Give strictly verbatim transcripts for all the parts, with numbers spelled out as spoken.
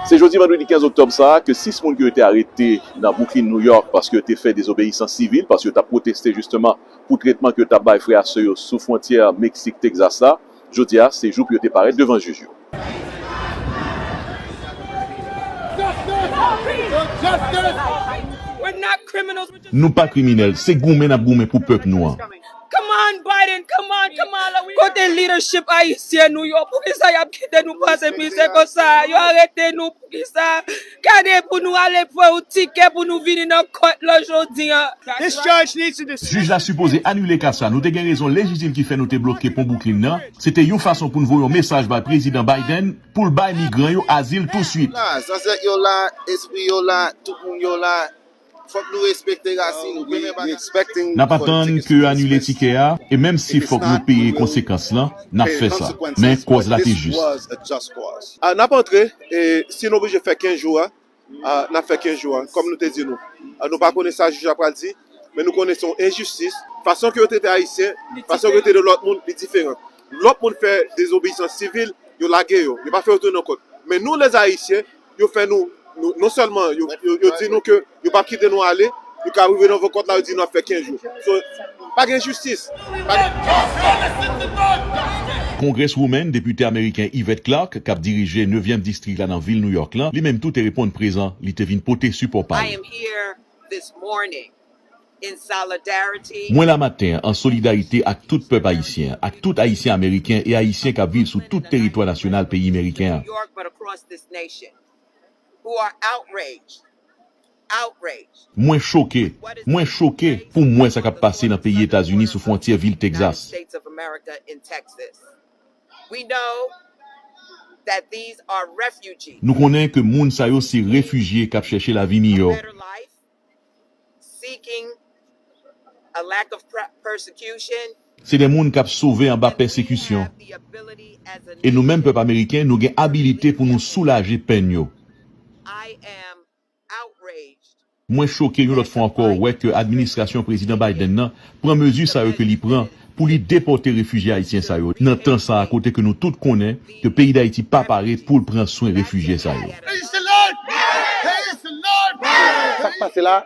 Se jodi vandredi kenz oktòb sa a ke sis moun ki yo te arete nan Brooklyn, New York, paske yo te fè dezobeyisans sivil, paske yo t ap pwoteste jisteman pou tretman ke yo t ap bay frè ak sè yo sou fwontyè Meksik, Texas la, jodi a, se jou pou yo te parèt devan jij yo. We're not criminals. Nou pa kriminèl, se goumen n ap goumen pou pèp nou an. Come on, Biden, come on, come on. Kote leadership ayisyen nou yo? Poukisa y ap kite nou pase mizè konsa? Yo arete nou poukisa? Gade pou nou ale pran yon tikè pou nou vini nan kòt la jodi an. This judge needs to dis- Jij la sipoze anile ka sa. Nou te gen rezon lejitim ki fè nou te bloke pon Brooklyn nan. Se te yon fason pou n voye yon mesaj bay Prezidan Biden pou l bay migran yo azil touswit. La, zansèt yo la, espri yo la, tout moun yo la. Fòk nou respekte rasin nou, men pa N ap atann ke yo anile tikè a, e menm si fòk nou peye konsekans lan, n ap fè sa. Men kòz la te jis. Ah, n ap antre, e si nou oblije fè kenz jou a, ah, n ap fè kenz jou a, kòm nou te di nou. Ah, nou pa konnen sa jij la pral di, men nou konnen se yon enjistis. Fason ke yo trete Ayisyen, fason ke yo trete lòt moun, li diferan. Lòt moun fè dezobeyisans sivil, yo lage yo, yo pa fè yo tounen nan kòt. Men nou, lèzayisyen, yo fè nou, nou non sèlman yo, yo, yo di nou ke yo p ap kite nou ale, yo ka rive nan vo kòt la, yo di nou ap fè kenz jou. So, pa gen jistis. Pa gen. Congresswoman, depite ameriken Yvette Clarke, k ap dirije nevyèm distrik la nan vil New York lan, li menm tou te reponn prezan, li te vin pote sipò pa I l. am here this morning in solidarity. Mwen la maten an an solidarite ak tout pèp ayisyen an, ak tout Ayisyen Ameriken e Ayisyen k ap viv sou tout teritwa nasyonal peyi meriken an. New York, but across this nation, who are outraged, outraged. Mwen choke, mwen choke pou m wè sa k ap pase nan peyi Etazini sou fwontyè vil Texas. States of America in Texas. We know that these are refugees. Nou konnen ke moun sa yo se refijye k ap chèche lavi miyò. Better life, seeking a lack of pre- persecution. Se de moun k ap sove anba pèsekisyon. The ability as a E nou menm pèp ameriken, nou gen abilite pou nou soulaje pèn yo. I am outraged. Mwen choke yon lòt fwa ankò wè ke administrasyon Prezidan Biden nan pran mezi sa yo ke li pran pou li depòte refijye ayisyen sa yo nan tan sa a kote ke nou tout konnen ke peyi Dayiti pa pare pou l pran swen refijye sa yo. Sa k pase la,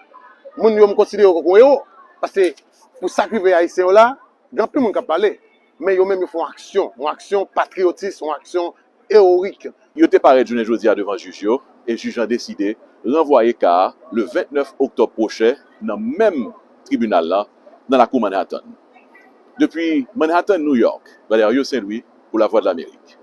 moun yo m konsidere yo kòm yon ewo. Paske pou sa k rive ayisyen yo la, gen anpil moun k ap pale. Men yo menm yo fè yon aksyon, yon aksyon patriyotis, yon aksyon eworik. Yo te parèt jounen jodi a devan jij yo, e jij lan deside ranvwaye ka a le vennèf oktòb pwochen nan menm tribinal la nan lakou Manhattan. Depi Manhattan, New York, Valerio Saint Louis pou Lavwadlamerik.